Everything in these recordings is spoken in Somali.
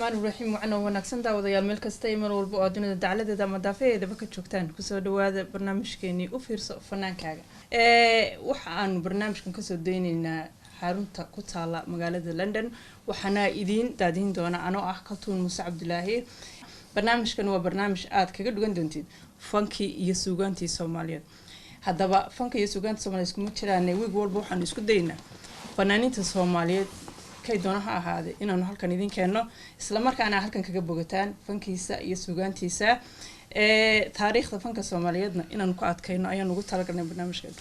Raxmaan raxiim. Wacan oo wanaagsan daawadayaal, meel kasta iyo meel walba oo aad dunida dacaladeeda ama daafaheedaba ka joogtaan, kusoo dhawaada barnaamijkeenii U Fiirso Fanaankaaga. Waxa aanu barnaamijkan kasoo dayneynaa xarunta ku taala magaalada London, waxaana idiin daadihin doona anoo ah Kaltuun Muuse Cabdilaahi. Barnaamijkan waa barnaamij aad kaga dhugan doontid fankii iyo suugaantii Soomaaliyeed. Haddaba fanka iyo suugaanta Soomaliyeed iskuma jiraan. Wiig walba waxaanu isku daynaa fanaaniinta Soomaaliyeed kay doona ha ahaade inaanu halkan idin keenno, islamarkaana halkan kaga bogataan fankiisa iyo suugaantiisa, taariikhda fanka Soomaaliyeedna inaanu ku adkayno ayaan ugu talagalnay barnaamijkan.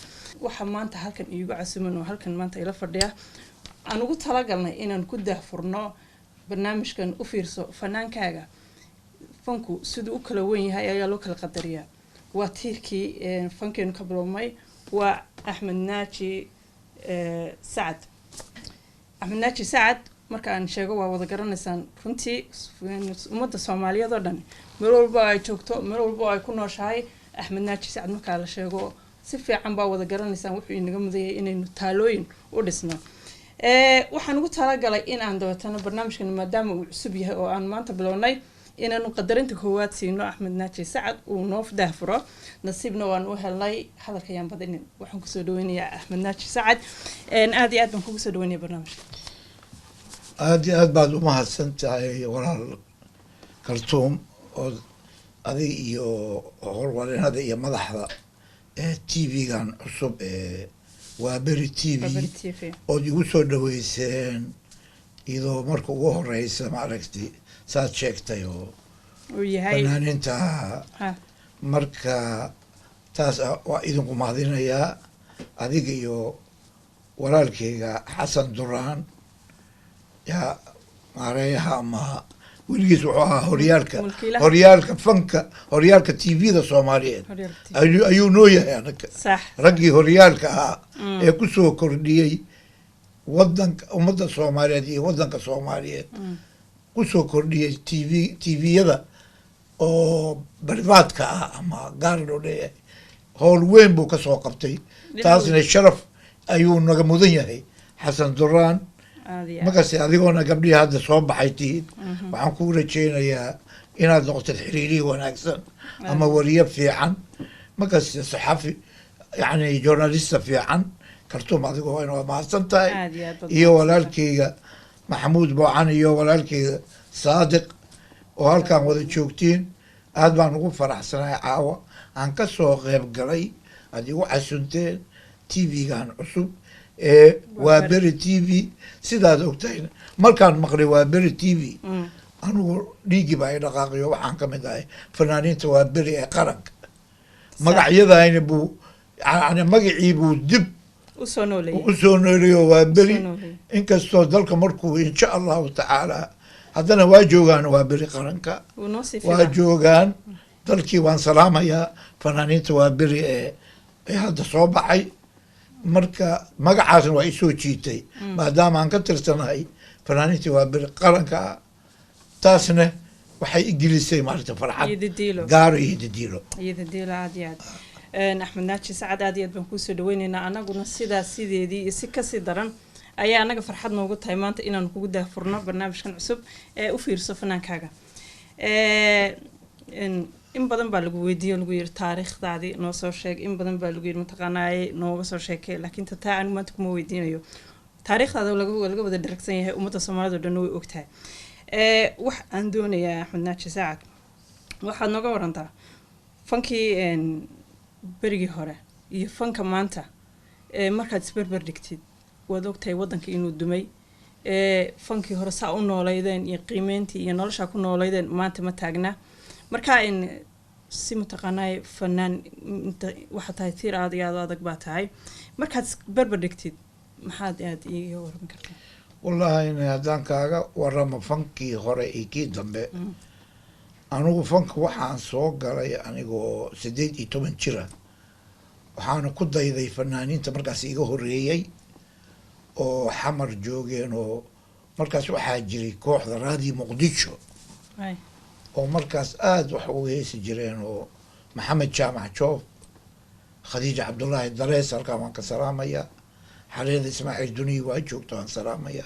Waxaa maanta halkan iigu casuman oo halkan maanta ila fadhiya aan ugu talagalnay inaan ku daahfurno barnaamijkan U Fiirso Fanaankaaga. Fanku siduu u kala wen yahay ayaa loo kala qadariyaa. Waa tiirkii fankeenu ka bilowmay, waa Axmed Naaji Sacad. Axmed Naaji Sacad marka aan sheego waa wada garanaysaan runtii. Ummadda Soomaaliyeed oo dhan meel walba ay joogto, meel walba ay ku nooshahay, Axmed Naaji Sacad markaa la sheego si fiican baa wada garanaysaan. Wuxuu inaga mudayay inaynu taalooyin u dhisno. Waxaan ugu talagalay in aan dabeetano barnaamijkan, maadaama uu cusub yahay oo aan maanta bilownay, inaanu qadarinta koowaad siino Axmed Naaji Sacad uu noo daahfuro. Nasiibna waan u helnay. Hadalka ayaan badinin, waxaan kusoo dhaweynayaa Axmed Naaji Sacad. Aada iyo aad baan kugu soo dhaweynaya barnaamijka. Aada iyo aad baad umahadsan tahay, walaal Kaltuum, oo adig iyo howlwalinada iyo madaxda ee TV-gan cusub ee Waaberi TV ood igu soo dhaweyseen, iyadoo marka ugu horeysa, maaragtay, saad sheegtay oo fanaaniinta. Marka taas waa idinku mahadinayaa, adiga iyo walaalkeyga Xasan Duraan, yaa maareeyaha ama weligiis wuxuu ahaa horyaalka horyaalka fanka, horyaalka TV-da Soomaaliyeed ayuu noo yahay anaga, raggii horyaalka ahaa ee kusoo kordhiyey wadanka, ummadda Soomaaliyeed iyo waddanka Soomaaliyeed kusoo kordhiyey TV TV-yada oo private-ka ah ama gaar loo leeyahay. Howl weyn buu kasoo qabtay, taasna sharaf ayuu naga mudan yahay Xasan Duraan. Markaase adigoona gabdhihii hadda soo baxay tihiid, waxaan kuu rajeynayaa inaad noqotid xiriirihii wanaagsan ama wariye fiican, markaase saxafi, yani journalista fiican. Kaltuum, adigoo waa mahadsan tahay, iyo walaalkeyga Maxamuud Boocan iyo walaalkeyga Saadiq oo halkaan wada joogtiin. Aad baan ugu faraxsanahay caawa aan ka soo qeyb galay, aad igu casunteen TV-gan cusub ee Waa Beri TV. Sidaad ogtahay, markaan maqlay Waa Beri TV, anigu dhiiggii baa i dhaqaaqiyo. Waxaan ka mid ahay fanaaniinta Waa Beri ee qaranka. Magacyadayna buu, yani magacii buu dib usoo nooleeyo Waa Beri. Inkastoo dalka markuu insha Allahu tacaala haddana waa joogaan Waa Beri qaranka, waa joogaan dalkii. Waan salaamayaa fanaaniinta Waa Beri ee hadda soo baxay. Marka magacaasna waa isoo jiitay maadaama aan ka tirsanahay fanaaniintii Waa Beri qaranka. Taasna waxay igelisay, maaragta, farxad gaaro iyo didiilo. Iyo didiilo. Aad iyo aad, Axmed Naaji Sacad, aad iyo aad baan kuusoo dhaweyneynaa. Anaguna sidaas sideedii iyo si kasii daran ayaa anaga farxad noogu tahay maanta inaanu kugu daahfurno barnaamijkan cusub ee U Fiirso Fanaankaaga. In badan baa lagu weydiiye, lagu yiri taariikhdaadii noo soo sheeg. In badan baa lagu yiri, mataqaanaaye, nooga soo sheekay, laakiin tataa anigu maanta kuma weydiinayo taariikhdaada. Laga wada dharagsan yahay, ummadda Soomaalida o dhan way ogtahay. Wax aan doonayaa, Axmed Naaji Saacad, waxaad nooga warantaa fankii berigii hore iyo fanka maanta markaad isberber dhigtid. Waad ogtahay waddanka inuu dumay. Fankii hore saa u nooleydeen iyo qiimeyntii iyo noloshaa ku nooleydeen maanta ma taagna. Marka in si, mataqaanaa, fanaan inta waxaa tahay tiir aad iyo aad u adag baa tahay, markaad isberber dhigtid maxaad aad iiga waran kartaa? Wallahi in haddaan kaaga waramo fankii hore iyo kii dambe, anigu fanka waxaan soo galay anigoo 18 jira. Waxaana ku dayday fanaaniinta markaas iga horeeyey oo Xamar joogeen, oo markaas waxaa jiray kooxda Raadi Muqdisho oo markaas aada wax uga heesi jireen, oo Maxamed Jaamac Joof, Khadiija Cabdullaahi Darees, halkaan waan ka salaamaya, Xariirada Ismaaciil Duniyi waa joogta, waan salaamaya,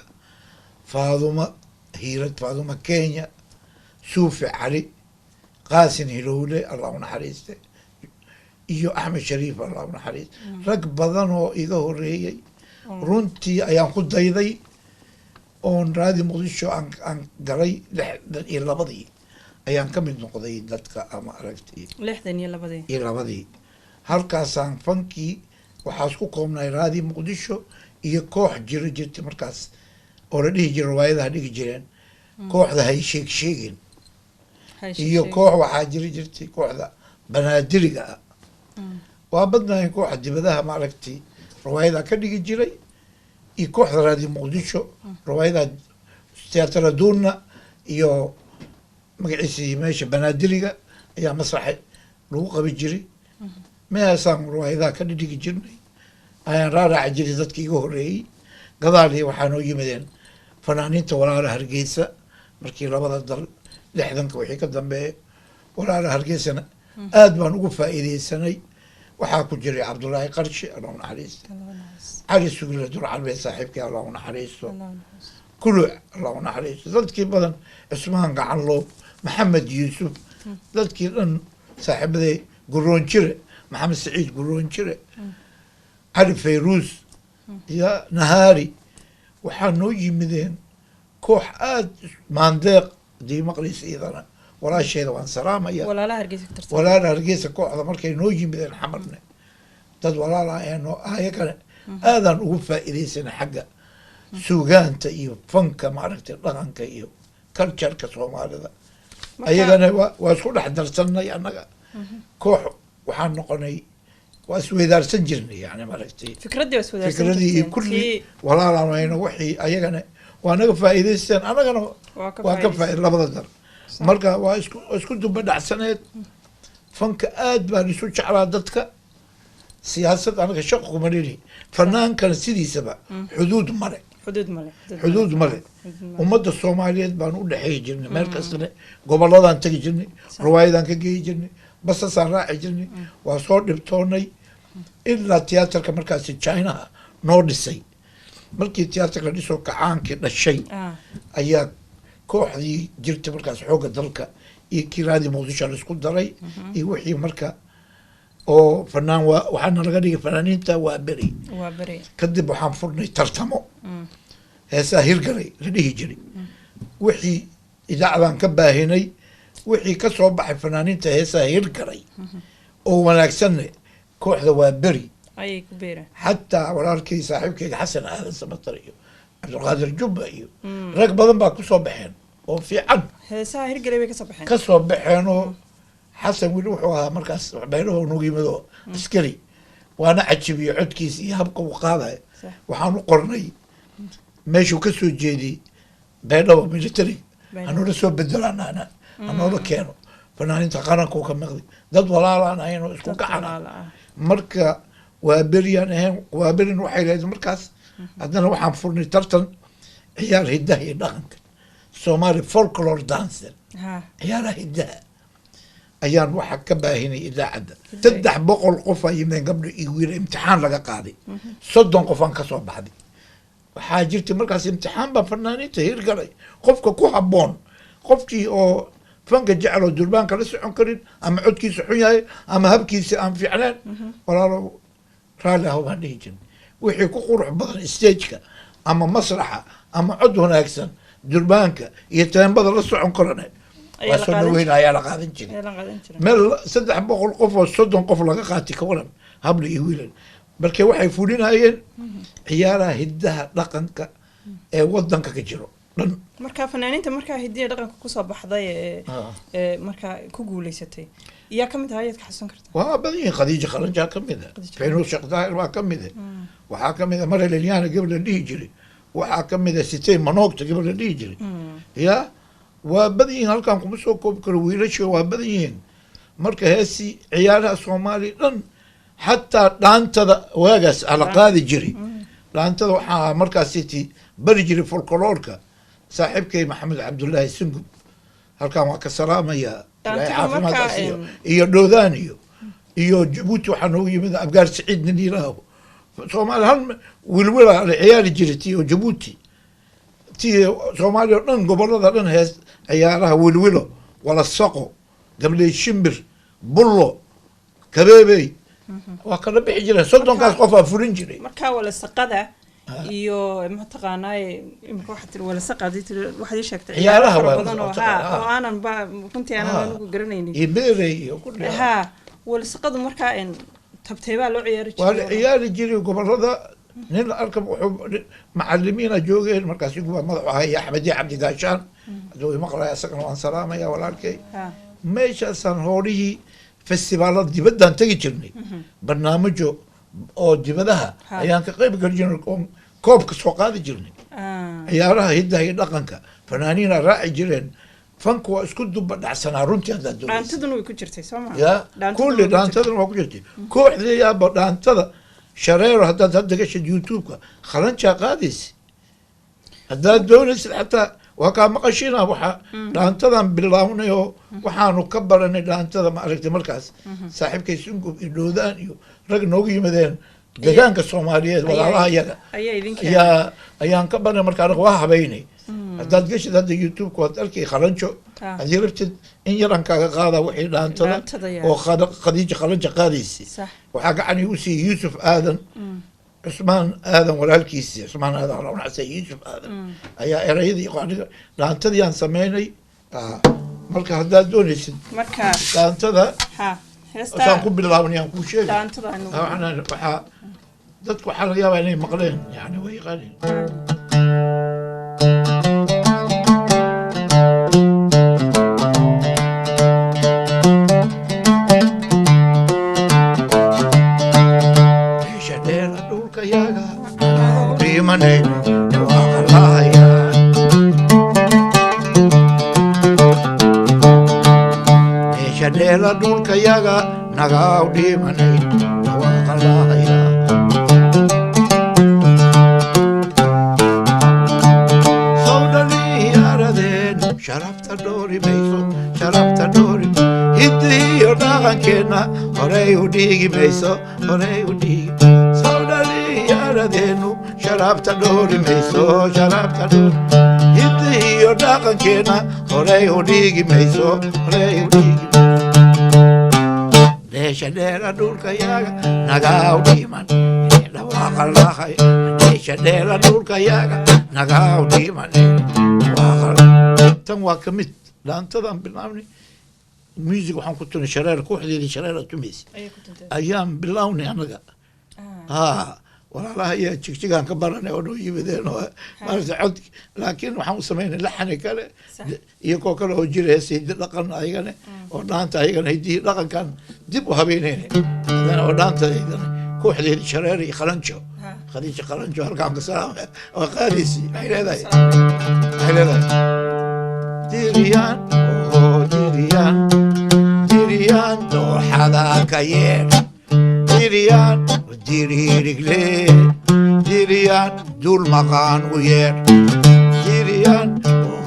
Faadumo. Hiirad, Faaduma Kenya, Suufi Cali, Qaasin Hilowle, Allah u naxariiste, iyo Axmed Shariif, Allah u naxariiste. Rag badan oo iga horeeyey runtii ayaan ku dayday oon Raadi Muqdisho aan galay 62-dii ayaan ka mid noqday dadka ama aragtay. 62-dii. Iyo labadii halkaasaan fankii waxaa isku koobnay Raadi Muqdisho iyo koox jiro jirtay markaas oo la dhihi jiray, riwaayadaha dhigi jireen, kooxda Hay Sheeg Sheegin. Iyo koox waxaa jiri jirtay, kooxda Banaadiriga ah. Waa badnaayeen kooxa dibadaha maaragtay riwaayadaha ka dhigi jiray iyo kooxda Raadi Muqdisho riwaayadaha Teatraduna iyo magaciisii meesha Banaadiriga ayaa masraxa lagu qabi jiray. Meeshaan riwaayadaha ka dhigi jirnay ayaan raaraaci jiray dadkii iga horreeyey. Gadaalii waxaa noo yimadeen fanaaniinta Walaala Hargeysa markii labada dal 60-ka wixii ka dambeeya. Walaala Hargeysana aad baan ugu faa'iideysanay. Waxaa ku jiray Cabdullaahi Qarshi, Allah u naxariisto, Cali Sugile Durcalbe saaxiibkii, Allah u naxariisto, Kuluc, Allah u naxariisto, dadkii badan, Cusmaan Gacanloob, Maxamed Yuusuf, dadkii dhan saaxiibaday, Guroonjire, Maxamed Saciid Guroonjire, Cali Fayruus iyo Nahaari. Waxaa noo yimideen koox aad Maandeeq hadii maqlaysa iyadana walaasheeda waan salaamaya. Walaalaha Hargeysa ka tirsan. Walaala Hargeysa kooxda markay noo yimideen Xamarne dad walaala aheenoo ayagana aadaan ugu faa'iidaysanay xagga suugaanta iyo fanka maaragtay dhaqanka iyo cultureka Soomaalida. Ayagana waa isku dhex darsanay annaga. Koox waxaan noqonay, waa isweydaarsan jirnay yani maaragtay. Fikraddii waa iswadaarsan fikradii iyo jirteen. Kulli Tii walaalaan hayno wixii ayagana waa naga faa'iidaysteen, annagana waa ka waa ka faa'iidaysan. Faa'iid labada dar. Marka waa isku duba dhacsaneed. Fanka aad baan isu jeclaa dadka. Siyaasad anaga shaqo kuma lili. Fanaankana sidiisaba xuduud male. Xuduud male. Xuduud male. Xuduud male. Ummadda Soomaaliyeed baan u dhexeey jirnay. Meel kastana gobolladaan tegi jirnay, riwaayadaan ka geeyi jirnay, basasaan raaci jirnay. Waa soo dhibtoonay ilaa tiyaatarka markaasi Chinaha noo dhisay. Markii tiyaatarka dhisoo kacaankii dhashay ayaa kooxdii jirtay markaas xoogga dalka iyo kii Raadi Muqdisho laisku daray iyo wixii marka oo fanaan waa waxaana laga dhigay fanaaniinta Waa Beri. Waa Beri. Kadib waxaan furnay tartamo heesaa hirgalay la dhihi jiray. Wixii idaacadaan ka baahinay, wixii ka soo baxay fanaaniinta heesaa hirgalay oo wanaagsanne kooxda Waa Beri ayay ku beereen. Xataa walaalkay saaxiibkayga Xasan Aadan Samatar iyo Cabdulqaadir Jubba iyo rag badan baa kusoo baxeen oo fiican. Heesaha hirgelay bay kasoo baxeen. Ka soo baxeen oo Xasan weli wuxuu ahaa markaas beeraha nagu yimid oo askari, waana cajibiye codkiisa iyo habka uu qaadayo. Waxaan u qornay meeshuu ka soo jeediyey Beedhabo military hanoola soo bedelaan, hanoola keeno fanaaniinta qaranka ka maqli. Dad walaalaan ahayn oo isku Dad gacana. walaala ah. Marka Waa Beriyaan ahayn. Waa Berin waxay lahayd markaas haddana waxaan furnay tartan ciyaar hiddaha iyo dhaqanka, Somali folklore dancer. Ciyaaraha hiddaha ayaan waxa ka baahinay idaacadda. 300 qof aa yimideen, gabdho iyo wiil, imtixaan laga qaaday. 30 qof aan kasoo baxday. Waxaa jirtay markaas imtixaan baa fanaaniinta hirgalay qofka ku habboon, qofkii oo fanka jecel oo durbaanka la socon karin ama codkiisa xun yahay ama habkiisa aan fiicneen, walaalo raalli ah baan dhihi jirnay. Wixii ku qurux badan stageka ama masraxa ama cod wanaagsan durbaanka iyo teembada la socon karane Ayaa waa la soo qaadan dhaweyn, ayaa la qaadan jiray. Ayaa la qaadan jiray. Meel 300 qof oo 30 qof laga qaatay, ka waran habla iyo wiilal? Marka waxay fulinayeen ciyaaraha hiddaha dhaqanka ee wadanka ka jiro dhan. Marka fanaaniinta markaa hidiya dhaqanka kusoo baxday ee ee markaa ku guuleysatay iyaa ka mid ahaa, ayaad ka xasuusan kartaa? Waa badan yihiin. Khadiija Qalanjaa ka mid ah. Khadiija. Faynuus Sheekh Daahir baa ka mid ah. Waxaa ka mid ah Mare Lelyaana gabar la dhihi jiray. Waxaa ka mid ah Sitey Manoogta gabar la dhihi jiray. Ya waa badan yihiin, halkan kuma soo koobi karo. Wiilasha waa badan yihiin. Marka heesii ciyaaraha Soomaaliya dhan, xataa dhaantada waagaas ala qaadi jiray. Dhaantada waxaa markaasiti bari jiray folkoloorka saaxiibkay Maxamed Cabdullaahi Sungub, halkan waa ka salaamaya. Ilaahay Dhaantada caafimaad ha markaa, siiyo. Iyo Dhoodaan iyo Jabuuti waxaa noogu yimid Abgaar Siciid nin yiraaho. Soomaali hal wilwila la ciyaari jiray tii oo Jabuuti. Tii Soomaaliya oo dhan, gobolada dhan, hees ciyaaraha wilwilo, walasaqo, gabley, shimbir, bullo, kabeebey waa kala bixi jireen. 30kaas qof aa furin jiray. Markaa walasaqada iyo mataqaanaaye imika waxaad tiri walasaqa, hadii tiri waxaad ii sheegtay Ciyaaraha fara waa badan oo walasaqada, ha oo aanan ba runtii aanan anigu garanaynin. Iyo beerey iyo kulli. Ha, walasaqadu markaa tabteebaa loo ciyaari Waa la jiray? Ciyaari jiray gobolada. Nin la arka wuxuu macalimiina joogeen markaas, iguba madaxu ahay Axmediya Cabdi Gaashaan, hadduu imaqlaya isagana waan salaamaya walaalkay. Meeshaasaan hoolihii festivaalada dibaddaan tegi jirnay, barnaamijyo oo dibadaha ayaan ka qayb geli jirnay oo koobka soo qaadi jirnay. Ciyaaraha hiddaha iyo dhaqanka fanaaniina raaci jireen. Fanku waa isku duba dhacsanaa runtii haddaad doonaysa. Dhaantaduna way ku jirtay, soo ma? Ya. Dhaantaduna Kulli way ku jirtay. Dhaantadana waa ku jirtay kooxdii yaaba dhaantada shareero. Haddaad hadda gashid YouTube-ka, khalanjaa qaadaysi haddaad doonaysid, xataa waa kaa maqashina. Waxa dhaantadan bilawnay oo waxaanu ka baranay dhaantada, ma aragtay, markaas saaxiibkay Sungub iyo Dhoodaan iyo rag noogu yimadeen deegaanka Soomaaliyeed, walaalaha iyaga ayaa idinka ayaan ka baranay. Marka anaga waa habaynay. Haddaad geshid hadda YouTube-ka waad arkay khalanjo. Haddii rabtid in yaran kaaga qaada wixii dhaantada Dhaantada, yaa. oo Khadiija Khalanjo qaadaysi. Waxaa gacan igu siiyey Yuusuf Aadan Cusmaan Aadan, walaalkiisii Cusmaan Aadan, Allah u naxariisto, Yuusuf Aadan ayaa erayadii aniga dhaantadii aan sameynay. Marka haddaad doonaysid marka dhaantada heesta saan ku bilaabnay aan kuu sheegay. Dhaantada aynu Waxaa dadku waxaa laga yaabaa inay maqleen, yani way yaqaaniin. Meesha dheera dhulka yaga dhimanayno waa qalahaya. Meesha dheera dhulka yaga nagaw dhimanay waa qalahaya. Sawdhaliyaaradeen sharafta dhoori mayso, sharafta dhoori, hiddihiyo dhaqankeenna horey u dhiigi mayso, horey u dhiigi. Sawdhaliyaaradeennu sharafta dhoori mayso, sharafta dhoori, hiddihiyo dhaqankeenna horey u dhiigi mayso, horey u dhiigi. Dheesha dheera dhulka yaga nagaw dhiman dhawaaqa lahay. Dheesha dheera dhulka yaga nagaw dhiman dhawaaqa. Tan waa ka mid dhaantadan bilaabnay. Music waxaan ku tunay shareer, kooxdeedii shareera tumaysa ayay ku tunteen. Ayaan bilawnay anaga. Ha, walaalaha iyo jigjigaan ka baranay oo noo yimideen oo maaragtay cod, laakiin waxaan u samaynay laxani kale iyo koo kale oo jira heesa hiddi dhaqan ayagane oo dhaanta ayagana hiddihii dhaqankan dib u habeynayna hadana oo dhaanta ayagana kooxdeedii shareer iyo Qalanjo. Khadiija Qalanjo halkaan ka salaamaya, waa qaadaysi. Waxay leedahay diriyaan oo diriyaan, diriyaan dooxada ka yeedh, diriyaan diriirigle, diriyaan dul maqaan u yeedh, diriyaan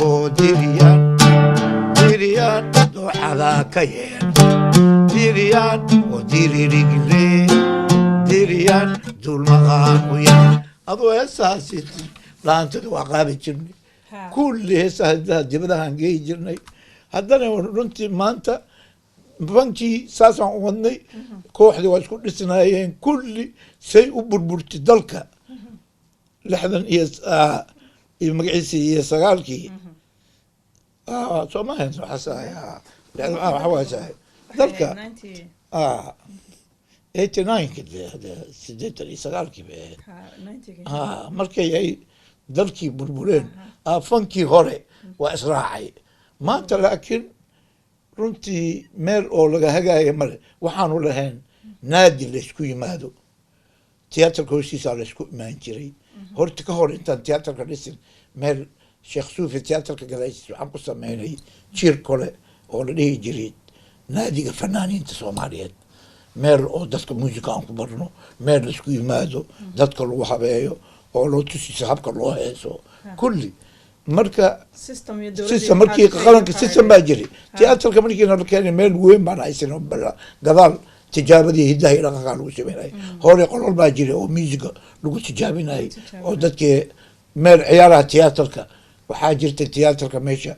oo diriyaan, diriyaan dooxada ka yeedh, diriyaan oo diriirigle, diriyaan dul maqaan u yeedh. Aduu heesaasi dhaantada waa qaadi jirnay. Kulli heesaha dibadahaan geyi jirnay. Haddana runtii maanta bankii saasaan u wadnay, kooxdii waa isku dhisnaayeen kulli. Say u burburtay dalka 60 iyo iyo magaciisii iyo sagaalkii, soo ma ahayn? Waxaas ahay, 60, waxa waa sahay dalka 89-ki, dee 89-kii bay ahayd. Markay ay dalkii burbureen, fankii hore waa israacay. Maanta laakiin runtii meel oo laga hagaayo male. Waxaanu lahayn naadi laysku yimaado, tiyaatarka hoostiisaa laysku imaan jiray. Horta ka hor intaan tiyaatarka dhisin, meel Sheekh Suufi tiyaatarka gadaashiis waxaan ku sameynay jiir kole oo la dhihi jiray Naadiga Fanaaniinta Soomaaliyeed, meel oo dadka muusika aan ku barno, meel laisku yimaado, dadka lagu habeeyo oo loo tusiso habka loo heeso kulli. Marka system iyo dowladda system markii qaranka system baa jiray. Tiyaatarka markiina la keenay, meel weyn baan haysan oo gadaal tijaabadii hiddaha iyo dhaqanka lagu sameynayay. Hore qolol baa jiray oo muusiga lagu tijaabinayay oo dadkii meel ciyaaraha tiyaatarka Waxaa jirta tiyaatarka meesha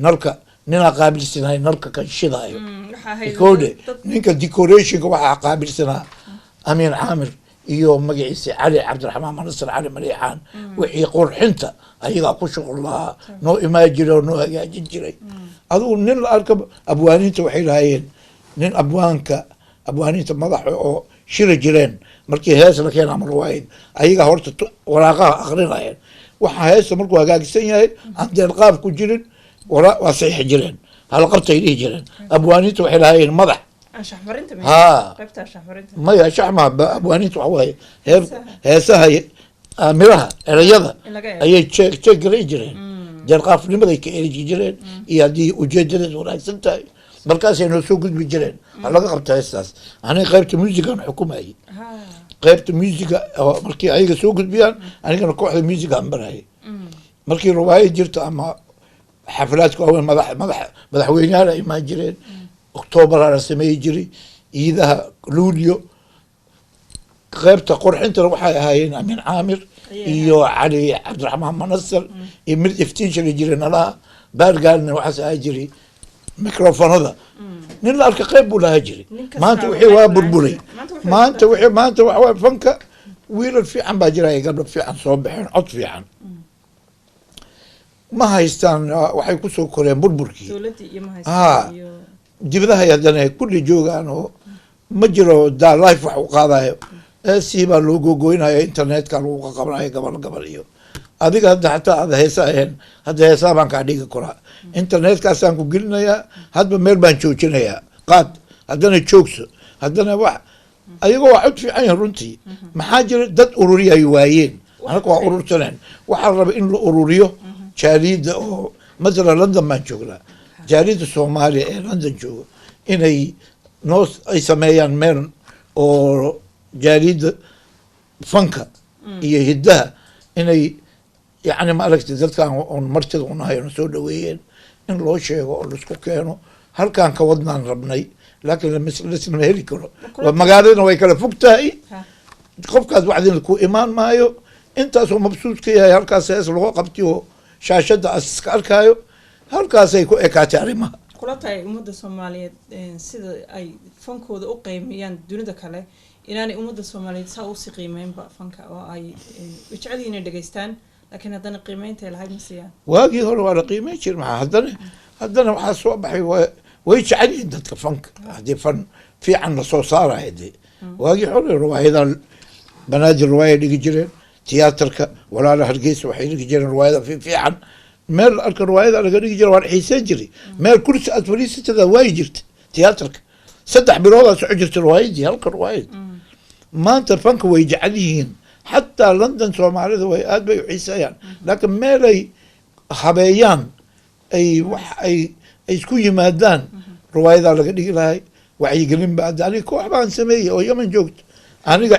nalka ninaa qaabilsanahay, nalka kan shidaayo. Waxaa ahayd Kowdhe, ninka decorationka waxaa qaabilsanaa Amiin Caamir iyo magaciisa Cali Cabdiraxmaan Manasar, Cali Maliixaan. Wixii qurxinta ayagaa ku shuqul lahaa, noo imaan jiray oo noo hagaajin jiray. Adigu nin la arka, abwaaniinta waxay lahaayeen nin abwaanka, abwaaniinta madaxa oo shiri jireen. Markii hees la keena ama riwaayad, ayagaa horta waraaqaha akrinayeen. Waxa heesta markuu hagaagsan yahay, aan deelqaaf ku jirin, waa saxiixi jireen, halaqabtay dhihi jireen. Abwaaniinta waxay lahaayeen madax. Anshax marinta. Haa. Qaybta anshax marinta. Maya, shaxma abwaaniinta waxa waaye heesaha, miraha, erayada in laga eego. Ayay jeeg jeeg garay jireen, deelqaafnimaday ka eegi jireen iyo haddii ujeedadeed wanaagsan tahay, markaasay noo soo gudbi jireen, ha laga qabta heestaas. Aniga qaybta muusigan xukumayay. Qaybta muusiga oo markii ayaga soo gudbiyaan, anigana kooxda muusigaan barayay. Markii riwaayad jirto ama xaflaadka waaweyn, madax madaxweyneyaal ay imaan jireen, Oktoobaraa la sameeyi jiray, ciidaha Luulyo. Qaybta qurxintana waxay ahaayeen Amiin Caamir iyo Cali Cabdiraxmaan Manasar iyo mid iftiin shiri jiray nalaha baargaalna, waxaas ahaa jiray microfonada. Nin la arka qayb buu lahaa jiray. Nin kasta Maanta qayb wixii waa buu lahaa burburay. jiray. Maanta wuxuu Maanta wixii maanta waxa waay fanka wiilal fiican baa jira, ay gabdho fiican soo baxeen, cod fiican ma haystaan. Waxay kusoo koreen burburkii. Dowladdii iyo ma haystaan iyo Dibadahay haddana kulli joogaan oo ma jiro daa life wax u qaadayo. Heesii baa loo gogoynaya, internetka lagu qaqabanayo gabal gabal. Iyo adiga hadda xataa aad heesa ahayn, hadda heesaa baan kaa dhigi karaa, internetkaasaan ku gelinayaa, hadba meel baan joojinayaa, qaad, haddana joogso, haddana wax. Ayagoo waa cod fiican yahay runtii. Maxaa jira? Dad ururiya ay waayeen. Anaka waa urursaneen. Waxaa la rabaa in la ururiyo jaaliyadda oo masalan London baan joognaa, jaaliyadda Soomaaliya ee London jooga inay noo ay sameeyaan meel oo jaaliyadda fanka iyo hiddaha inay, yacni, ma aragtay, dadkan oon martida unahay oona soo dhaweeyeen in loo sheego oo laisku keeno. Halkaan ka wadnaan rabnay, laakiin laslama heli karo. Magaaladana way kala fog tahay. Qofkaas wacdina ku imaan maayo. Intaasoo mabsuud ka yahay halkaas hees lagu qabtay oo shaashadda as iska arkaayo, halkaasay ku ekaatay arrimaha. Kula tahay ummadda Soomaaliyeed sida ay fankooda u qiimeeyaan dunida kale inaanay ummadda Soomaaliyeed saa usii qiimeynba fanka, oo ay jecel yihiin inay dhegeystaan, laakiin haddana qiimeynta ay lahayd ma siiyaan? Waagii hore waa la qiimeyn jiri. Maxaa haddana waxaa soo baxay, way jecel yihiin dadka fanka haddii fan fiican lasoo saarayo. Dee waagii hore riwaayadan Banaadir riwaaya dhigi jireen, tiyaatarka Walaala Hargeysa waxay dhigi jireen riwaayada fiican. Meel la arka riwaayada laga dhigi jira, waa la xiiseyn jiray. Meel kursi aad fadhiisatada waayi jirta tiyaatarka, 3 biloodaa soco jirta riwaayadii, halka riwaayad. Maanta fanka way jecel yihiin, xataa London Soomaalida way aad bay u xiiseeyaan, laakiin meelay habeeyaan ay wax ay isku yimaadaan riwaayadaa laga dhigi lahay, wacyigelin ba. Hadda aniga koox baan sameeyey oo Yemen joogto. Aniga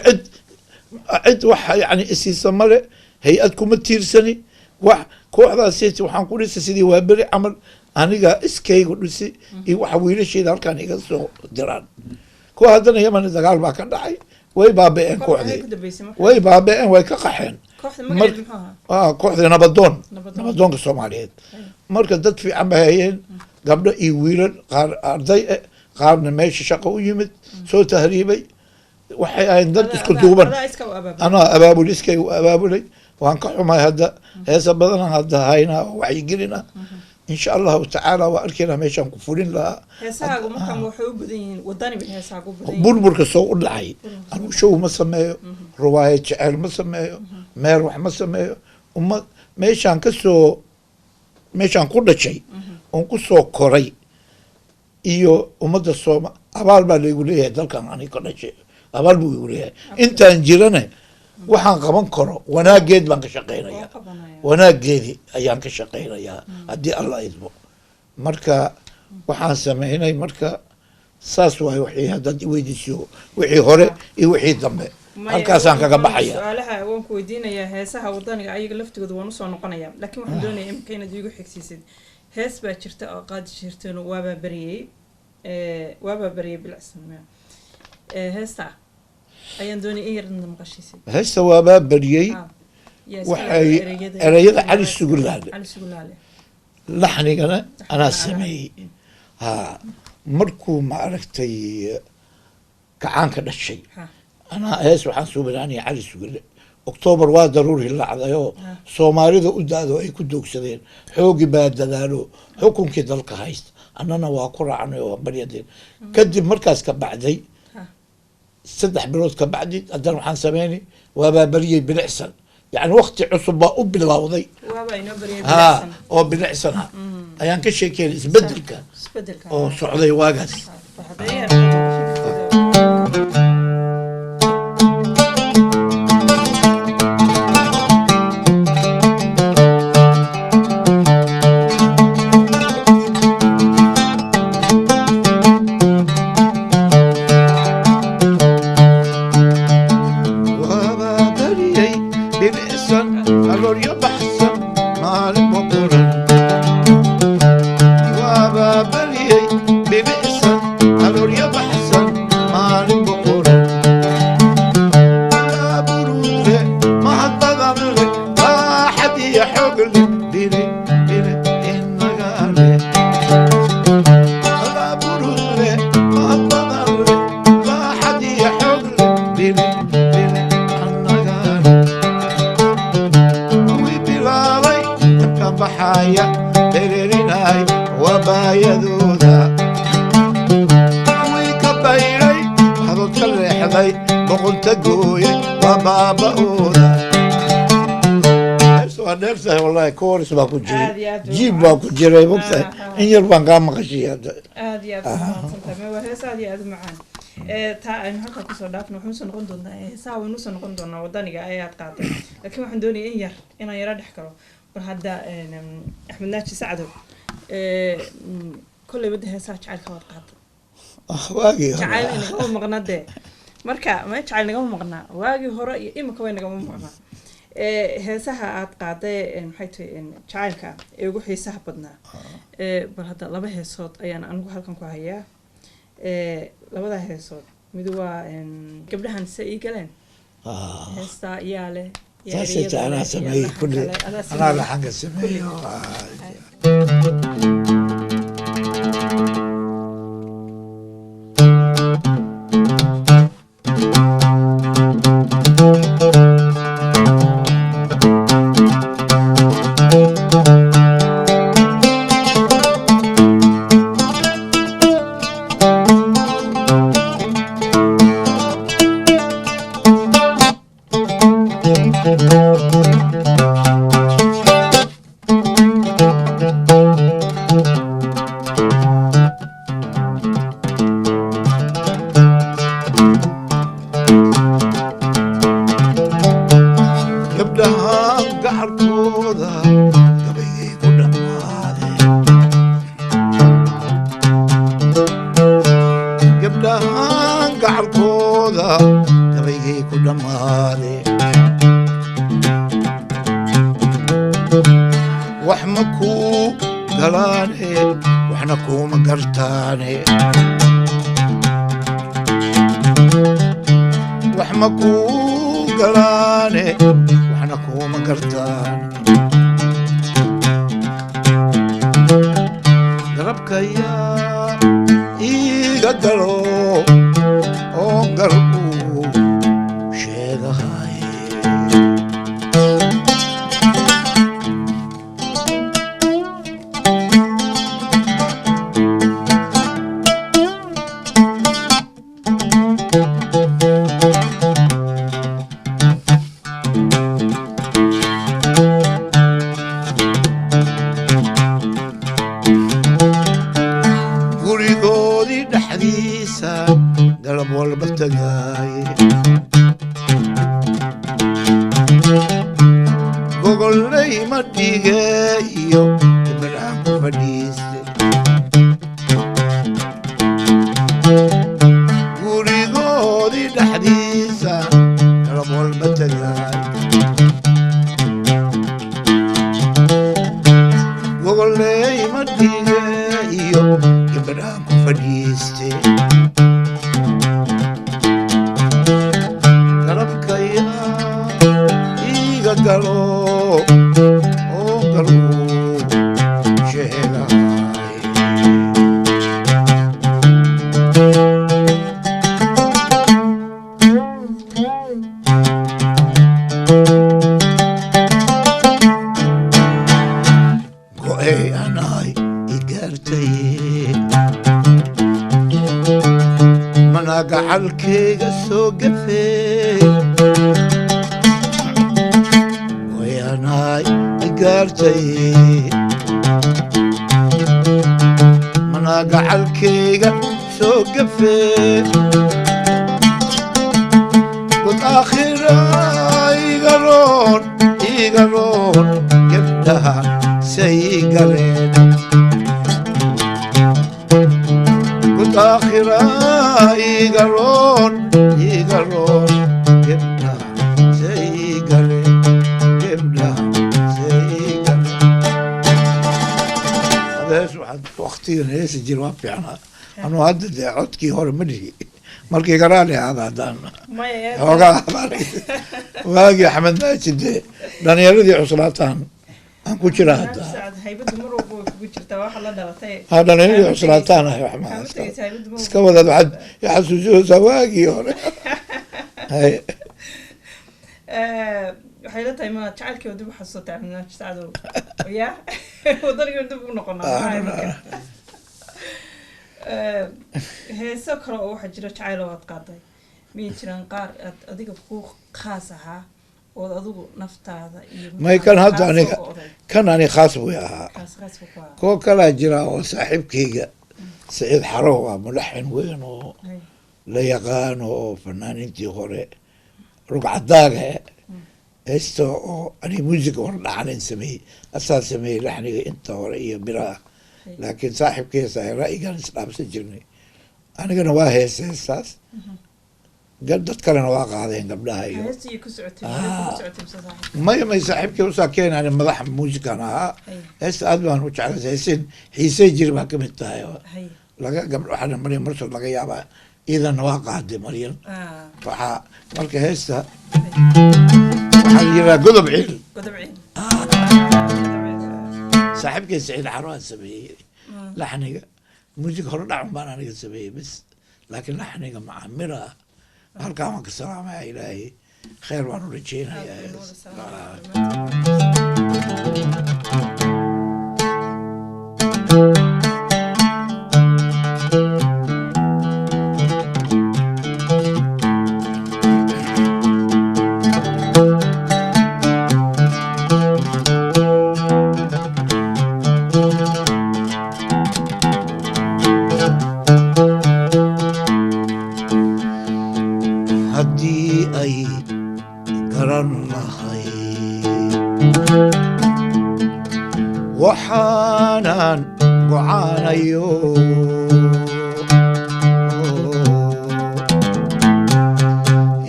cid wax yani isiisa male, hay-ad kuma tiirsani. Wax kooxdaas waxaan ku dhisay sidii waa beri camal, aniga iskaygu dhisi iyo waxa wiilashayda halkaan iga soo diraan. Kuwa haddana Yemen dagaal baa ka dhacay, way baaba-een. Koox maxay kooxdii ku dambeysay marka? Way baaba-een, way ka qaxeen. Kooxda magaceedu muxuu ahaa? Kooxdii Nabadoon. Nabadoon. Nabadoonka Soomaaliyeed. Marka dad fiican bay hayeen, gabdho iyo wiilal, qaar arday eh, qaarna meesha shaqo u yimid, soo tahriibay. Waxay ahayd dad isku duuban. Adaa iska u abaabulay. Anaa abaabul, iskay u abaabulay. Waan ka xumahay, hadda heesa badanaan hadda haynaa oo wacyigelina. Insha Allahu tacaala waa arkaynaa meeshaan ku fulin lahaa. Heesahaagu markaan waxay u badan yihiin wadani bay heesahaagu u badan yihiin. Burburka soo u dhacay. Anigu show ma sameeyo, riwaayad jecel ma sameeyo, meel wax ma sameeyo. Ummad meeshaan kasoo, meeshaan ku dhashay oon ku soo koray iyo ummadda Sooma abaal baa laygu leeyahay. Dalkan aniga ka dhashay abaal buu igu leeyahay. Intaan jirane waxaan qaban karo wanaageed baan ka shaqeynayaa. Oo qabanaya. Wanaageedii ayaan ka shaqeynayaa haddii Alla idmo. Marka waxaan sameynay, marka saas waay wixii haddaad iweydiisiyo, wixii hore iyo wixii dambe. Maya, halkaasaan kaga baxaya. Su-aalaha waan ku weydiinayaa heesaha wadaniga ayaga laftigooda, waan usoo noqonayaa, laakiin waxaan doonayaa imika inaad iigu xigsiisid hees baa jirta oo qaadi jirteen, waabaa baryey, waabaa baryey bilacsan. Heesta ayaan doonaya in yarna maqashiisid. Heesta waabaa bariyey. Yaa iska Waxay ereyada- ereyada Cali Sugulaale, Cali Sugulaale. Laxnigana anaa sameeyey. Ha, markuu ma aragtay kacaanka dhashay, anaa hees waxaan suubinaanaya Cali Sugule. Octoobar waa daruuri lacdayoo Soomaalida u daado ay ku doogsadeen, xoogii baa dadaalo xukunkii dalka haysta, annana waa ku raacnay oo baryadeen. Kadib markaas ka bacday, 3 bilood ka bacdi, haddana waxaan sameynay waabaa baryay bilicsan, yacni wakti cusub baa u bilowday. Waaba inoo baryay ha bilicsan. Oo bilicsan ah ayaan ka sheekeynay isbedelka isbedelka oo socday waagaas. Waabaa baryay bilicsan, arooryo baxsan, maalin boqoran. Waabaa baryay bilicsan, arooryo baxsan, maalin boqoran. Baaburuule mahad badan leh, baaxad iyo xoog leh, bili bili inaga leh. Baaburuule mahad badan leh, baaxad iyo xoog leh, bili bili anaga leh. Kuwii bilaabay dabka baxaya dhereerinay waa baayadooda, kuwii ka bayray hadood ka leexday boqonta gooyay waa baaba'ooda. Heesta waa dheertahay wallahi, kooris baa ku jiray, Aad iyo aad bay jiib baa ku jiray, mogtahay. In yar baan kaa maqashay hadda. Aad iyo aad u mahadsantahay. Ma waa hees aad iyo aad u macaan. Ee taa aynu halkaa kusoo dhaafno, waxaan usoo noqon doonaa heesaha, waynu usoo noqon doonaa wadaniga ayaad qaaday, laakiin waxaan doonaya in yar inaan yaro dhex galo. Bal hadda Axmed Naaji Sacdow, kolley wadda heesaha jacaylka waad qaaday. Ah, waagii hore. Jacayl nagama maqna dee, marka ma jacayl nagama maqnaa waagii hore iyo imika way nagama maqnaa. Ee heesaha aad qaaday maxay tahay jacaylka ee ugu xiisaha badnaa? Ee bal hadda laba heesood ayaan anigu halkan ku hayaa. Ee labada heesood mid waa gabdhahan se ii galeen. Heestaa yaa leh, yaa saasay ereyada tahay, anaa leh, yaa sameeyey laxanka kulli leh, adaa anaa sameeyey. Laxanka sameeyey. Ah. Gabdhahan gacarkooda gabaygay ku dhammaadeen, gabdhahan gacarkooda gabaygay ku dhammaadeen. Wax ma kuu galaane, waxna kuuma gartaane. Wax ma kuu galaane, waxna kuuma gartaan. Garabkayaa iiga galo oo gar uu sheegahay. Gurigoodii dhexdiisa galab walba tagaaye, gogollay ma dhige iyo gabadhaan ku fadhiiste. Gurigoodii dhexdiisa galab walba tagaaye, gogolley ma dhige iyo gabadhaan ku fadhiiste. Garabkaya iiga galo, oon galo sheegay. Go'ay anay igaartay, mana gacalkayga soo gafee. Go'ay anay igaartay, mana gacalkayga soo gafee. God aakhira iga roon, iga roon gabdhaha say galeen. God aakhira iga roon, iga roon gabdhaha say galeen, gabdhaha say galeen. Hada hees waxaad waqtigan heesi jir waa fiicnaa. Anuu hadda dee codkii hore ma dhihi, markii garaali ahaada haddaan Maya. Xoogaa waagii Axmed Naaji dee dhalinyaradii cuslaataan aan ku jira hadda. Sacad, haybadu mar walba way kugu jirtaa, waxa la dhalatay. Ha, dhalinyaradii cuslaataan ahay, wax Kaama ma tegaysa haybadu mar iska wadaad, waxaad ixasuusinaysaa waagii hore. Hay. Waxay la tahay ma jacaylkii oo dib u xasuusatay Axmed Naaji Sacdow ya wadanigii dib ugu noqonaa maxaa iminka. Heeso kale oo waxaa jira jacayl oo aad qaaday, miyay jiraan qaar aad adiga ku khaas ahaa ood adigu naftaada iyo May, kan hadda khaas aniga uga oday? Kan ani khaas buu ahaa. Khaas khaas buu ku ahaa. Kuwo kalaa jira oo saaxiibkayga Saciid Xarow ah, mulaxin weyn oo la yaqaano oo fanaaniintii hore rugcadaaga heesta oo ani muusiga hore dhacanin sameeyey, asaa sameeyey laxniga inta hore iyo miraha, laakiin saaxiibkaysa ra'yigan isdhaafsan jirnay. Anigana waa hees heestaas, dad kalena waa qaadeen, gabdhaha iyo Heesta iyo ku socotay ku socotay mise saaxiib? Maya, may, saaxiibkay usaa keenani, madaxa muusikan ahaa. Heesta aad baan u jeclay, heesin xiisey jir baa kamid tahay oo laga gabdho waxaana Maryam Mursal laga yaabaa, iyadana waa qaaday Maryam. Waxaa marka heesta waxaa la yiraa Godob Ciil. Godob Ciil. Saaxiibkay Saciid Xarwaan sameeyey laxniga, muusig hore dhacun baan aniga sameeyey bis, laakiin laxniga macamira ah halkaan waan ka salaamaya, Ilaahay khayr baan u rajeynayaa. Ah. Haddii ay garan lahay waxaanan gocaanayo,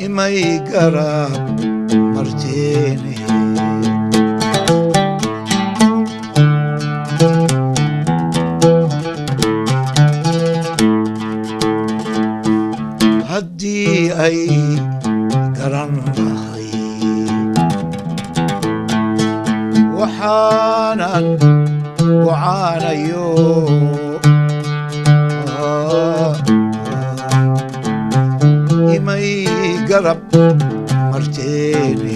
imay garab marteene. Haddii ay garan lahay waxaanan gocaanayo, imay garab marteene.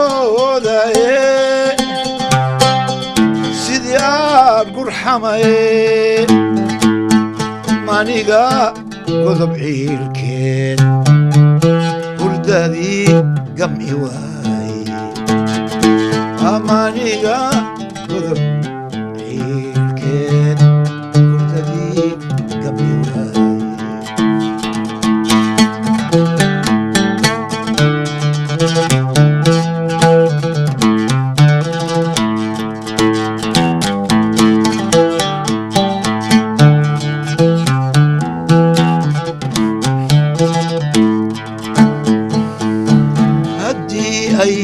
Gubtaanyoodae sidii aad gurxamaye, maniga godob ciilkeed hurdadii gam'i waaye, amaniga godob ciilkeed hurdadii gam'i waaye. Haddii ay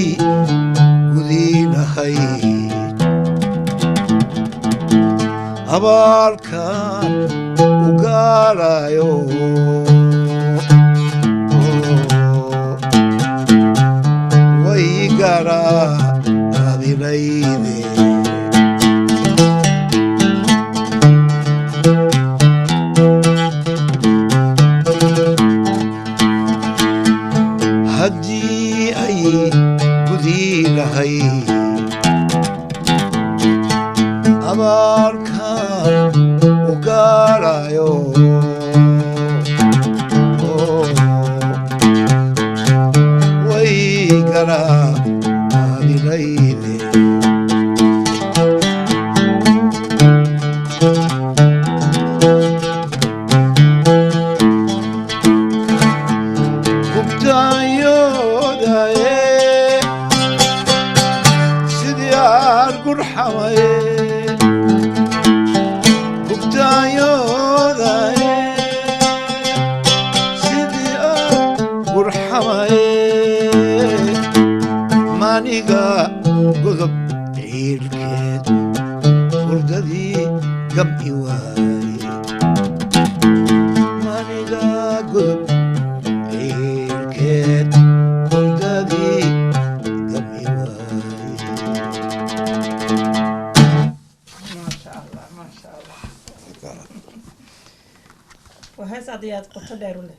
gudi lahayd Abaalkan u gaalayo, way garaa abilayde. Haddii ay gudi lahay abaalkan u gaalayo, way garaa abilayde. Gubtaanyoodaye sidii argurxamaye, gubtaanyoodaye sidii argurxamaye, maniga godob ciilkeed hurdadii gam'i waaye, maniga godob ciilkeed hurdadii gam'i waaye. Maasha Allah, maasha Allah, waa hees aad iyo aad qoto dheer u leh.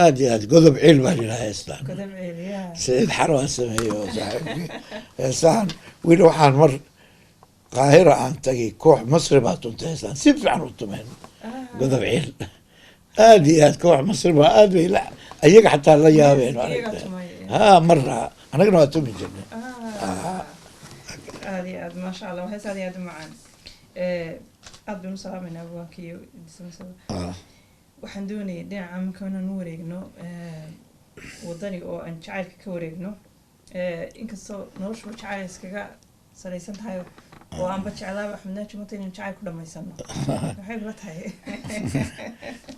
Aad iyo aad, godob ciil baa yidhaha heestan. Godob ceeliyaha. Saciid Xarwaan sameeye oo saaxiibkii heesahan. Weli waxaan mar Qaahira aan tagay, koox Masri baa tuntay heestan, si fiican u tumeen godob ciil, aad iyo aad. Koox Masri baa aad bay la ayaga xataa la yaabeen. Iyagaa aragtay tumay. Ha, marra anagana waa tumi jirnay. Aad iyo aad, maasha Allah, waa hees aad iyo aad u macaan. Aad baynu u salaamaynaa abwaanka iyo dhismasada. Waxaan doonayay dhinaca marka inaan u wareegno wadaniga oo aan jacaylka ka wareegno, inkastoo noloshuba jacayl iskaga salaysan tahay oo aanba jeclaaba Axmed Naaji mata inaan jacayl ku dhamaysano, maxay kula tahay?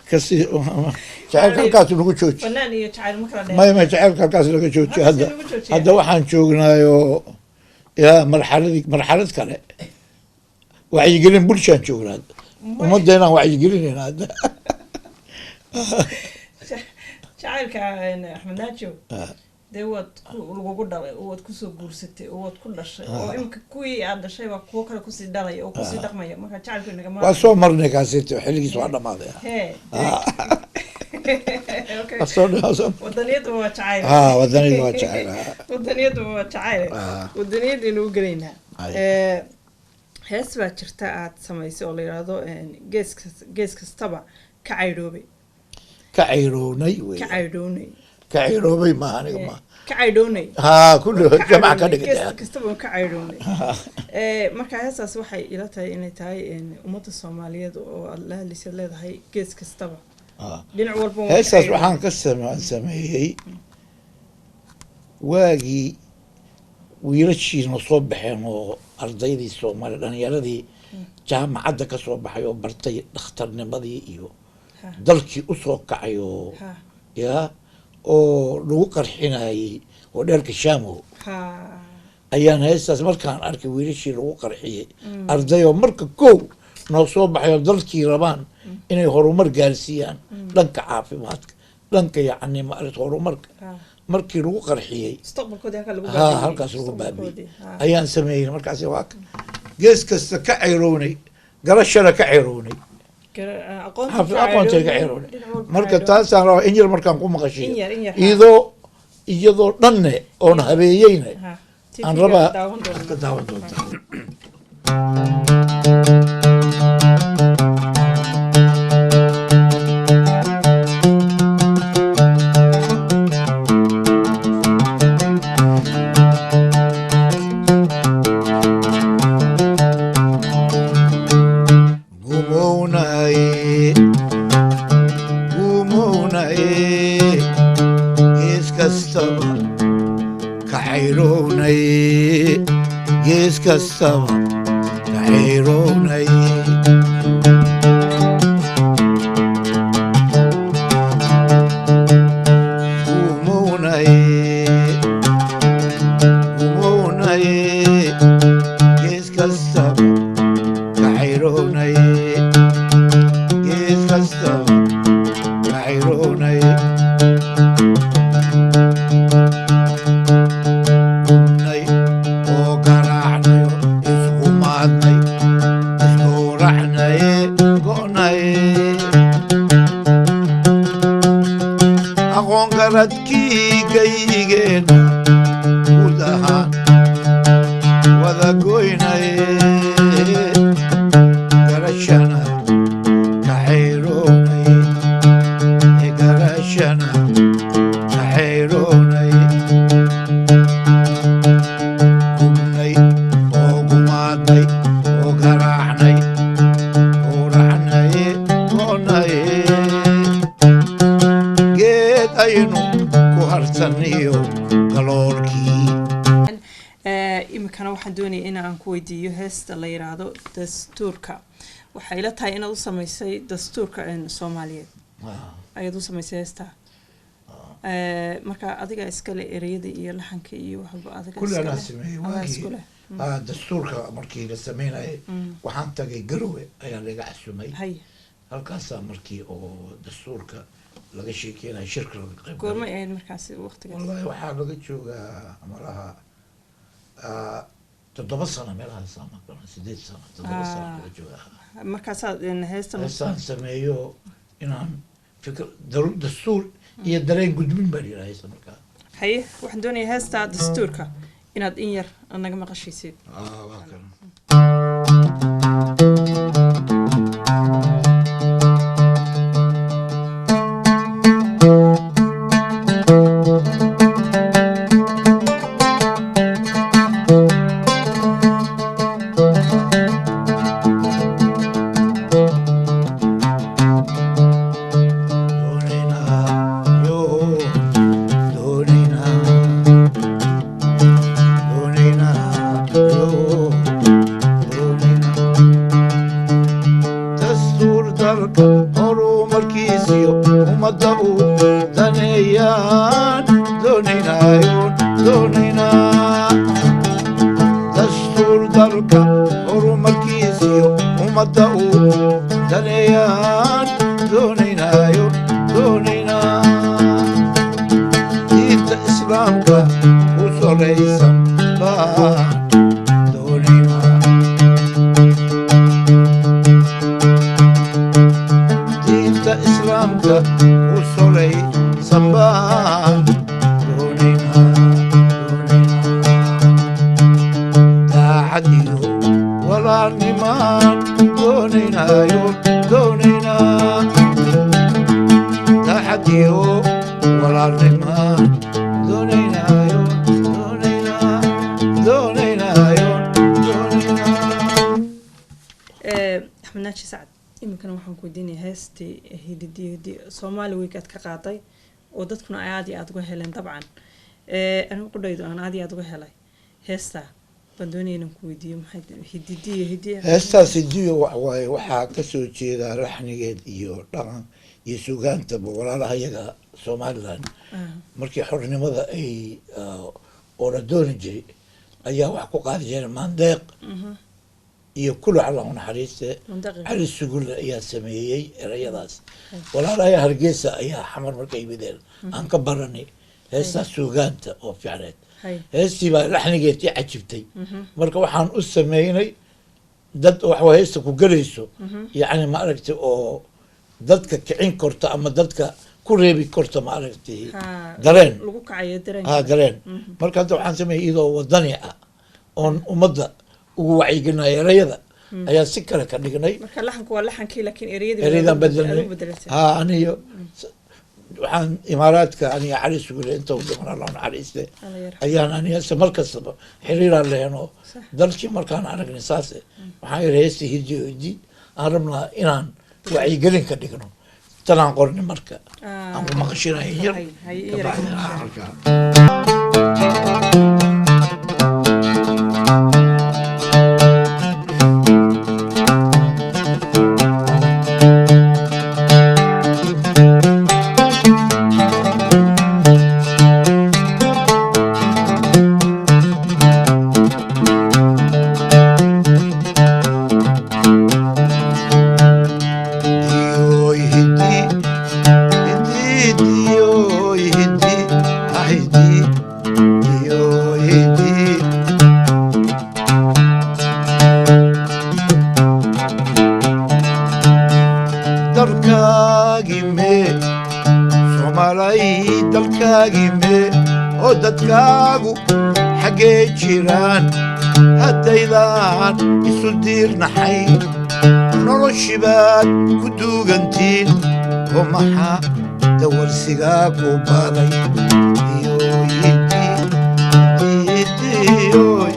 Kasi jacaylka halkaas nagu jooji. Fanaan iyo jacayl ma kala dheer. Maya, jacaylka halkaas laga jooji. Halkaas hadda lagu joojiyaa. Hadda waxaan joognaayo yaa marxaladii, marxalad kale, wacyigelin bulshaan joognaa, ummadeenaan wacyigelinayna hadda. Jacaylka Axmed Naaji, dee waad lagugu dhalay oo waad kusoo guursatay oo waad ku dhashay oo imika kuwii aad dhashay baa kuwo kale kusii dhalaya oo kusii dhaqmaya, marka jacaylku inagama Waa soo marnay kaasito, xilligiis waa dhamaaday. Hee, okay. Waa soo Wadaniyadu waa jacayl. Ha, wadaniyadu waa jacayl, ha. Wadaniyadu waa jacayl. Wadaniyadaynu u gelaynaa. Ay. Hees baa jirta aad samaysay oo la yidhaahdo gees kastaba ka caydhoobay. Ka cayrownay wey. Ka caydhownay. Ka cayroobay maaha, aniga maaha. Ka caydhownay. Ha, kulli jamac ka gees dhigay. kastaba ka caydhownay. Marka heestaas waxay ila tahay inay tahay ummadda Soomaaliyeed oo aad la hadlaysaad leedahay gees kastaba dhinac walba waan ka Heestaas caydhownay. waxaan ka sameeyey waagii wiilashiina soo baxeen oo ardaydii Soomaaliya, dhalinyaradii jaamacadda ka soo baxay oo bartay dhakhtarnimadii iyo dalkii usoo kacay oo ya oo lagu qarxinayey oo dheerka Shaamo ayaan heestaas markaan arkay wiilashii lagu qarxiyey, ardayoo marka kow noo soo baxay oo dalkii rabaan inay horumar gaarsiiyaan dhanka caafimaadka, dhanka yacni maarata horumarka, markii lagu qarxiyey mustaqbalkoodii halkaa lagu ha baabi'iyey. Halkaas lagu baabi'iyey. Mustaqbalkoodii, ha. Ayaan sameeyey markaas waa gees kasta ka ceyrownay, garashana ka ceyrownay. Aqoonta aqoonta ka caydhownay, ceyrownay. Dhinac walba Marka caydhownay. Taasaan rabaa in yar markaan ku maqashiyo. In yar, in yar, ha. Iyadoo dhanne oon habeeyeyne Ha. aan TV-ga rabaa daawan doonaa. Ka daawan doontaa. Gumownay, gumownay, gees kastaba ka cayrownay, gees kastaba ka cayrownay. Gumownay, gumownay, gees kastaba ka cayrownay. Goynay, garashana ka xayroonay, garashana ka xayroonay, gubnay oo gumaadnay oo garaacnay, gowracnay, goonay, geed aynu ku harsaniyo galoolkii. Iminkana waxaan doonaya in aan ku weydiiyo heesta la yiraahdo Dastuurka. Waxay ila tahay inaad u sameysay dastuurka Soomaaliyeed ayaad u samaysay heesta. Marka adiga iskale ereyada iyo laxanka iyo waxba adiga Kulli anaa iskale? Sameeyey. Adaa waagii iskule. Dastuurka markii la sameynayay waxaan tagay Garowe, ayaa laga casumay. Halkaasaa markii oo dastuurka laga sheekeynaya shirka laga qayb galay. Goormay ahayd markaasi waqtigaas? Wallahi waxaa laga joogaa malaha 7 sano meelahaas ama 8 sano, 7 sano laga joogaa. Markaasaad heestan Heestaan sameeyo inaan fikir dastuur iyo dareen gudbin baa la yidhaha heesta markaa. Haye, waxaan doonayaa heesta Dastuurka inaad in yar naga maqashiisid. Waa kan. Doonaynaa, yoo, doonaynaa, doonaynaa, yoo, doonaynaa dastuur dalka horumarkiisiyo ummadda u daneeyaan doonaynaayoon doonaynaa, dastuur dalka horumarkiisiyo ummadda u daneeyaan doonaynaayo doonaynaa, diinta Islaamka ku salaysan baan doonaynaa, diinta Islaamka ku salaysan baan doonaynaa, doonaynaa daacad iyo walaalnimaan doonaynaayo doonaynaa, daacad iyo walaalnimaan doonaynaayo doonaynaa, doonaynaayo doonaynaa. Axmed Naaji Sacad, iminkana waxaan ku weydiinaya heestii Hididi Hidi Soomaali Week aad ka qaaday oo dadkuna ay aad iyo aada uga heleen. Dabcan anigu qudhaydu aan aad iyo aada uga helay heesta baan doonaya inaan ku weydiiyo, maxay Hididiyo Hidiya? Heestaas Hidiyo wax waaye, waxaa ka soo jeedaa raxnigeed iyo dhaqan iyo sugaantaba walaalaha iyaga Somaliland. Markii xornimada ay oo la dooni jiray ayaa wax ku qaadi jireen Maandeeq iyo kulac, Allah u naxariiste. Mandeeq. Cali Sugulle ayaa sameeyey erayadaas. Walaalaha Hargeysa ayaa Xamar markay yimideen aan ka baranay heestaas suugaanta oo fiicneed. Heestii baa laxnigeedii cajibtay. Marka waxaan u sameynay dad wax heesta ku gelayso, yacni ma aragtay, oo dadka kicin korta ama dadka ku reebi korta, ma aragtay, dareen lagu kacayo dareenka. Ha, dareen. Marka hadda waxaan sameeyey iyadoo wadani ah oon ummadda ugu wacyigelinaya, erayada ayaa si kale ka dhignay. Marka laxanku waa laxankii, laakiin ereyadii ereyadaan aad bedelnay. U bedelatay. Ha, aniyo waxaan Imaaraadka aniga Cali Sugule inta u dhiman, Allah u naxariiste, Alla yarxam. ayaan aniga se mar kastaba xiriiraan leheno. Dalkii markaan aragnay saase waxaan yidhi heesti Hidi Hidi aan rabnaa inaan wacyigelin ka dhigno, tanaan qornay. Marka aan ku maqashinaya yar. Hay, in yar ay ku kabacdina maqashaan. Halkaa. Diyoy hidi, hidi, diyoy hidi, ah hidi, diyoy hidi. Dalkaagii mee Soomaalay, dalkaagii mee oo dadkaagu xaggee jiraan? Haddaydaan isu diirnaxay, noloshibaad ku duugantiin, oo maxaa dawarsigaa ku baday? Iyoy,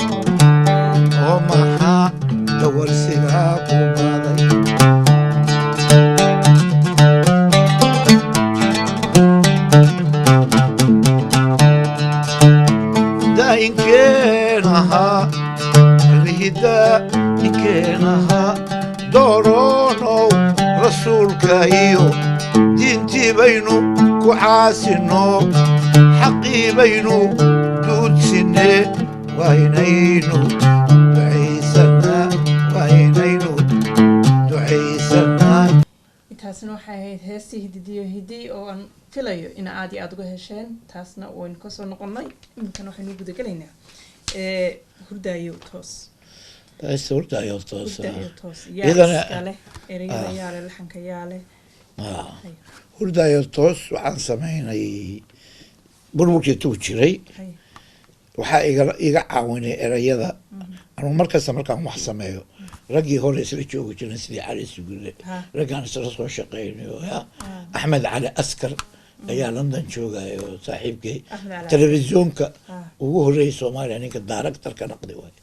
oo maxaa dawarsigaa ku baday? Daa'inkeen ahaa, allihii daa'inkeen ahaa, dooroonow rasuulka iyo diintii baynu ku caasino, xaqii baynu duudsinne. Waa inaynu ducaysanaa, waa inaynu ducaysanaa. Intaasna waxay ahayd heestii Hididiyo Hidi oo aan filayo in aad iyo aada uga hesheen. Taasna waynu kasoo noqonnay. Iminkana waxaynu gudagelaynaa Hurdaayo Toos. Heesta Hurdaayo Toos. Hurdaayo Toos yaa iskale ereyada? Yaale laxanka? Yaale? Hurdaayo Toos waxaan samaynay burburkii tuu jiray. Waxaa iga caawinay erayada. Anugu markasta markaan wax sameeyo, raggii hore isla joogi jirin, sidii Cali Sugule, raggaan isla soo shaqeynayo, ya Axmed Cali Askar ayaa London joogaya oo saaxiibkay, telefisyoonka ugu horreeyay Soomaaliya ninka directorka naqdi waay,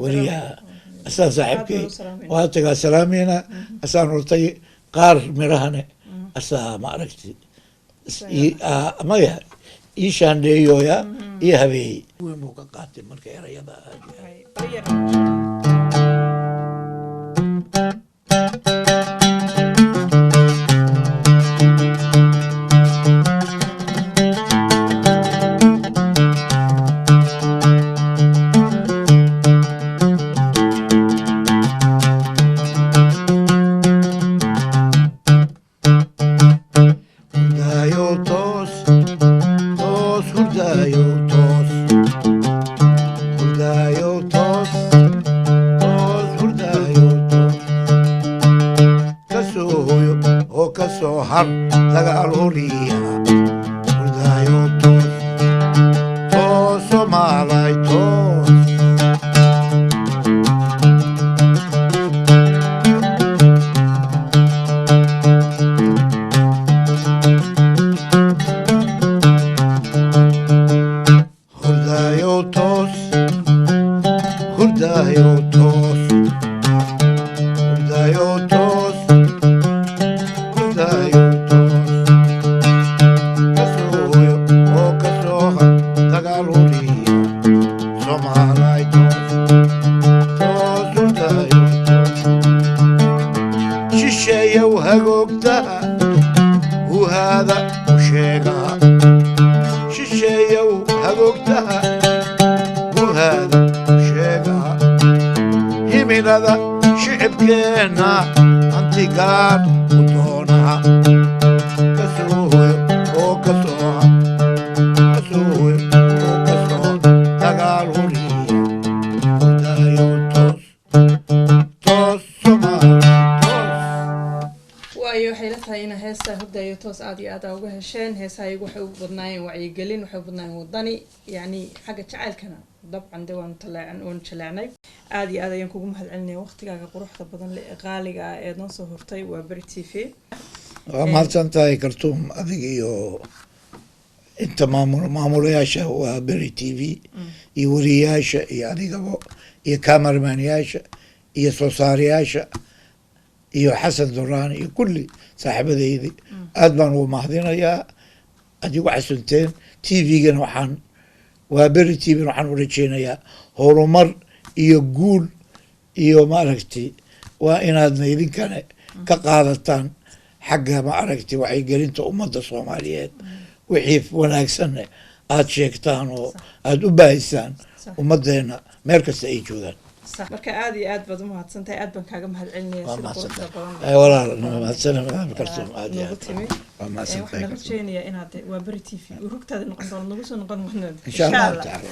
weriyaha asaan saaxiibkay waa tagaa salaameyna, asaan hortay qaar mirahane asaa ma aragti maya ii shaandheeyoya ii habeeyey weyn buu ka qaatay marka erayada aad iyo aad. Hurdaayo toos, toos, hurdaayo toos, hurdaayo toos, toos, hurdaayo toos. Ka soo hoyo oo ka soo har dagaal horiya. Hurdaayo toos, toos, Soomaalay toos. Hurdaayo toos, hurdaayo toos, hurdaayo toos, hurdaayo toos. Ka soo hoyo oo ka soo har dagaal horiya. Soomaalay toos, toos, hurdaayo toos. Shisheeyow hagoogtaha huhaada u sheegaa, shisheeyow hagoogtaha huhaada u sheegaa, himilada shicibkeenna hantigaan u doonaha. Ka soo hoyo oo ka soo har, ka soo hoyo oo ka soo dagaal horiya. Hurdaayo toos, toos, Soomaali toos. Waayo, waxay la tahay inaa heesta Hurdaayo Toos aad iyo aad aa uga hesheen. Heesaha iyagu waxay u badnaayeen wacyigelin, waxay u badnaayeen wadani, yacni xagga jacaylkana dabcan de waanu taleecan, waanu jaleecnay. Aad iyo aad ayaan kugu mahad celinaya waqtigaaga quruxda badan le ee qaaliga ah eed noo soo hurtay waa Beri TV. Waa mahadsan tahay Kartuum, adiga iyo inta maamulayaasha waa Beri TV iyo wariyayaasha iyo adigaba iyo cameramaanyaasha iyo soo saarayaasha iyo Xasan Duraan iyo kulli saaxiibadeydii, aad baan ugu mahadinayaa aad igu casunteen TV-gana. Waxaan waa Beri TV, waxaan u rajeynayaa horumar iyo guul iyo maaragtay waa inaadna idinkana ka qaadataan xagga ma aragtay wacyigelinta ummadda Soomaaliyeed, wixii wanaagsanna aada sheegtaan oo aada u baahisaan ummaddeena meel kasta ay joogaan. Sax. Marka aad iyo aad baad u mahadsantahay, aad baan kaaga mahad celinaya Waa sida quruxda mahadsantahay. badan Ay, walaal, mahadsana madam Kartuum, aad iyo noogu aad timi. waa mahadsantahay Waxaan Kartuum. rajeynayaa inaad waa Beri TV uu rugtaada noqon doono, nagu soo noqon doonto. Insha Allahu tacaala.